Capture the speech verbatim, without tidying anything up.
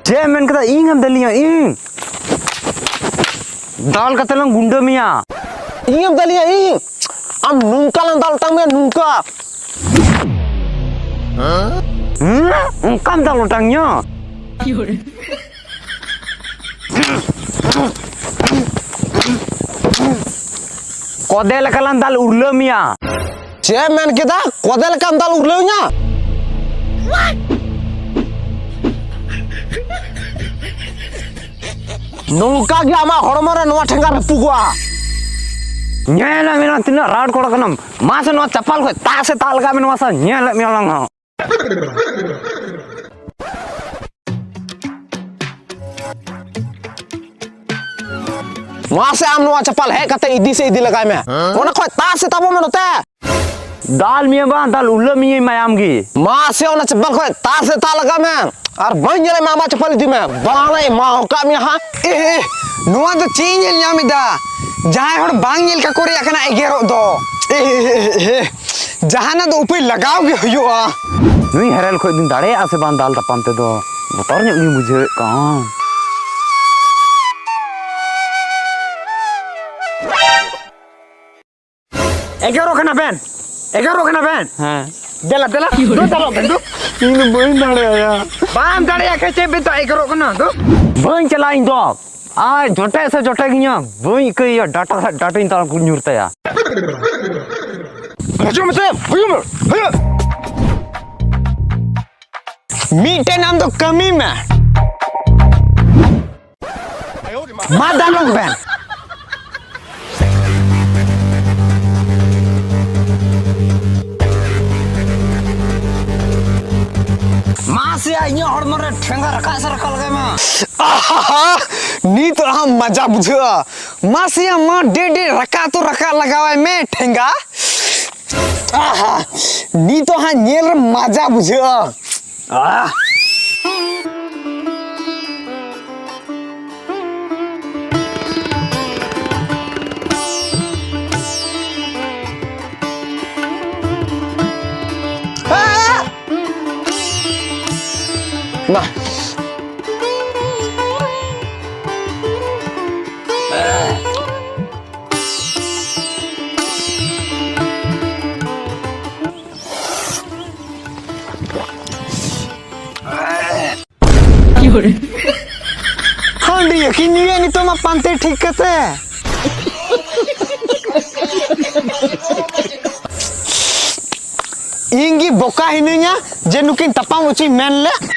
ᱪᱮᱫ ᱮᱢ ᱢᱮᱱ ᱠᱮᱫᱟ? ᱤᱧ ᱮᱢ ᱫᱟᱞᱤᱧᱟ? ᱤᱧ ᱫᱟᱞ ᱠᱟᱛᱮ ᱞᱟᱝ ᱜᱩᱸᱰᱟᱹ ᱢᱮᱭᱟ᱾ ᱤᱧ ᱮᱢ ᱫᱟᱞᱤᱧᱟ? ᱤᱧ ᱟᱢ ᱱᱚᱝᱠᱟ ᱞᱟᱝ ᱫᱟᱞ ᱛᱟᱢ ᱜᱮᱭᱟ, ᱱᱚᱝᱠᱟ᱾ ᱦᱮᱸ? ᱚᱱᱠᱟᱢ ᱫᱟᱞ ᱚᱴᱟᱝ ᱧᱚᱜ᱾ ᱠᱚᱫᱮ ᱞᱮᱠᱟ ᱞᱟᱝ ᱫᱟᱞ ᱩᱨᱞᱟᱹ ᱢᱮᱭᱟ᱾ ᱪᱮᱫ ᱮᱢ ᱢᱮᱱ ᱠᱮᱫᱟ? ᱠᱚᱫᱮ ᱞᱮᱠᱟᱢ ᱫᱟᱞ ᱩᱨᱞᱟᱹᱣ ᱤᱧᱟ? ᱱᱚᱝᱠᱟ ᱜᱮ ᱟᱢᱟᱜ ᱦᱚᱲᱢᱚ ᱨᱮ ᱱᱚᱣᱟ ᱴᱷᱮᱸᱜᱟ ᱨᱟᱹᱯᱩᱜᱚᱜᱼᱟ᱾ ᱧᱮᱞ ᱢᱮ ᱱᱚᱣᱟ ᱛᱤᱱᱟᱹᱜ ᱨᱟᱣᱟᱴ ᱠᱚᱲᱟ ᱠᱟᱱᱟᱢ᱾ ᱢᱟᱥᱮ ᱱᱚᱣᱟ ᱪᱟᱯᱟᱞ ᱠᱷᱚᱡ ᱛᱟᱜ ᱥᱮ ᱛᱟᱜ ᱞᱟᱜᱟᱣ ᱢᱮ ᱱᱚᱣᱟ ᱥᱟᱶ, ᱧᱮᱞᱮᱫ ᱢᱮᱭᱟ ᱞᱟᱝ ᱦᱟᱸᱜ᱾ ᱢᱟᱥᱮ ᱟᱢ ᱱᱚᱣᱟ ᱪᱟᱯᱟᱞ ᱦᱮᱡ ᱠᱟᱛᱮ ᱤᱫᱤ ᱥᱮ ᱤᱫᱤ ᱞᱟᱜᱟᱭ ᱢᱮ᱾ ᱚᱱᱟ ᱠᱷᱚᱡ ᱛᱟᱜ ᱥᱮ ᱛᱟᱵᱚ ᱢᱮ ᱱᱚᱛᱮ᱾ ᱫᱟᱞ ᱢᱤᱭᱟᱹᱧ ᱵᱟᱝ, ᱫᱟᱞ ᱩᱞᱟᱹ ᱢᱤᱭᱟᱹᱧ ᱢᱟᱭᱟᱢ ᱜᱮ᱾ ᱢᱟᱥᱮ ᱚᱱᱟ ᱪᱟᱯᱟᱞ ᱠᱷᱚᱡ ᱛᱟᱜ ᱥᱮ ᱛᱟᱜ ᱞᱟᱜᱟᱭ ᱢᱮ᱾ ᱟᱨ ᱵᱟᱹᱧ ᱧᱮᱞᱮᱫ ᱢᱮ ᱟᱢᱟᱜ ᱪᱟᱯᱟᱞ ᱤᱫᱤ ᱢᱮ᱾ ᱵᱟᱝ ᱮᱢᱟ ᱟᱠᱟᱫ ᱢᱮᱭᱟ ᱦᱟᱸᱜ᱾ ᱮ, ᱮ, ᱱᱚᱣᱟ ᱫᱚ ᱪᱮᱫ ᱤᱧ ᱧᱮᱞ ᱧᱟᱢ ᱮᱫᱟ? ᱡᱟᱦᱟᱸᱭ ᱦᱚᱲ ᱵᱟᱝ ᱧᱮᱞ ᱠᱟᱠᱚ ᱨᱮᱭᱟᱜ ᱠᱟᱱᱟ ᱮᱜᱮᱨᱚᱜ ᱫᱚ᱾ ᱮ, ᱮ, ᱮ, ᱮ, ᱡᱟᱦᱟᱱᱟᱜ ᱫᱚ ᱩᱯᱟᱹᱭ ᱞᱟᱜᱟᱣ ᱜᱮ ᱦᱩᱭᱩᱜᱼᱟ᱾ ᱱᱩᱭ ᱦᱮᱨᱮᱞ ᱠᱷᱚᱡ ᱫᱚᱧ ᱫᱟᱲᱮᱭᱟᱜᱼᱟ ᱥᱮ ᱵᱟᱝ ᱫᱟᱞ ᱛᱟᱯᱟᱢ ᱛᱮᱫᱚ ᱵᱚᱛᱚᱨ ᱧᱚᱜ ᱜᱤᱧ ᱵᱩᱡᱷᱟᱹᱣᱮᱫ ᱠᱟᱱ᱾ ᱮᱜᱟᱨᱚ ᱠᱟᱱᱟ ᱵᱮᱱ? ᱮᱜᱟᱨᱚ ᱠᱟᱱᱟ ᱵᱮᱱ? ᱦᱮᱸ᱾ ᱫᱮᱞᱟ, ᱫᱮᱞᱟ, ᱫᱩ ᱫᱟᱞᱚᱜ ᱵᱮᱱ, ᱫᱩ᱾ ᱤᱧ ᱫᱚ ᱵᱟᱹᱧ ᱫᱟᱲᱮᱭᱟᱜᱼᱟ᱾ ᱵᱟᱢ ᱫᱟᱲᱮᱭᱟᱜ ᱠᱷᱟᱡ ᱪᱮᱫ ᱵᱮᱱ ᱛᱚ ᱮᱜᱟᱨᱚᱜ ᱠᱟᱱᱟ, ᱫᱩ? ᱵᱟᱹᱧ ᱪᱟᱞᱟᱜᱼᱟ ᱤᱧ ᱫᱚ᱾ ᱟᱨ ᱡᱚᱴᱮᱫ ᱥᱮ ᱡᱚᱴᱮᱫ ᱜᱤᱧᱟ, ᱵᱟᱹᱧ ᱟᱹᱭᱠᱟᱹᱣᱟ, ᱰᱟᱴᱟ ᱠᱷᱟᱡ ᱰᱟᱴᱟᱧ ᱛᱟᱲᱟᱢ ᱠᱚ ᱧᱩᱨ ᱛᱟᱭᱟ᱾ ᱦᱤᱡᱩᱜ ᱢᱮᱥᱮ, ᱦᱤᱡᱩᱜ ᱢᱮ, ᱦᱤᱡᱩᱜ᱾ ᱢᱤᱫᱴᱮᱱ ᱟᱢ ᱫᱚ ᱠᱟᱹᱢᱤ ᱢᱮ᱾ ᱢᱟ ᱫᱟᱞᱚᱜ ᱵᱮᱱ᱾ ᱢᱟᱥᱮᱭᱟ, ᱤᱧᱟᱹᱜ ᱦᱚᱲᱢᱚ ᱨᱮ ᱴᱷᱮᱸᱜᱟ ᱨᱟᱠᱟᱵ ᱥᱮ ᱨᱟᱠᱟᱵ ᱞᱟᱜᱟᱭ ᱢᱮ᱾ ᱟᱦᱟ, ᱱᱤᱛ ᱟᱢ ᱢᱟᱡᱟ ᱵᱩᱡᱷᱟᱹᱜᱼᱟ᱾ ᱢᱟᱥᱮᱭᱟ, ᱢᱟ ᱰᱮ ᱰᱮ ᱨᱟᱠᱟᱵ ᱛᱚ ᱨᱟᱠᱟᱵ ᱞᱟᱜᱟᱣᱟᱭ ᱢᱮ ᱴᱷᱮᱸᱜᱟ᱾ ᱟᱦᱟ, ᱱᱤᱛᱚᱜ ᱦᱟᱸᱜ ᱧᱮᱞ ᱨᱮ ᱢᱟᱡᱟ ᱵᱩᱡᱷᱟᱹᱜᱼᱟ᱾ ᱟᱦ᱾ ᱟᱦ᱾ ᱢᱟ᱾ ᱦᱟᱺᱰᱤ ᱟᱹᱠᱤᱱ ᱧᱩᱭᱟ ᱱᱤᱛᱚᱜ ᱢᱟ ᱯᱟᱱᱛᱮ ᱴᱷᱤᱠ ᱠᱟᱛᱮ᱾ ᱤᱧ ᱜᱮ ᱵᱚᱠᱟ ᱦᱤᱱᱟᱹᱧᱟ ᱡᱮ ᱱᱩᱠᱤᱱ ᱛᱟᱯᱟᱢ ᱚᱪᱚᱧ ᱢᱮᱱ ᱞᱮᱫ᱾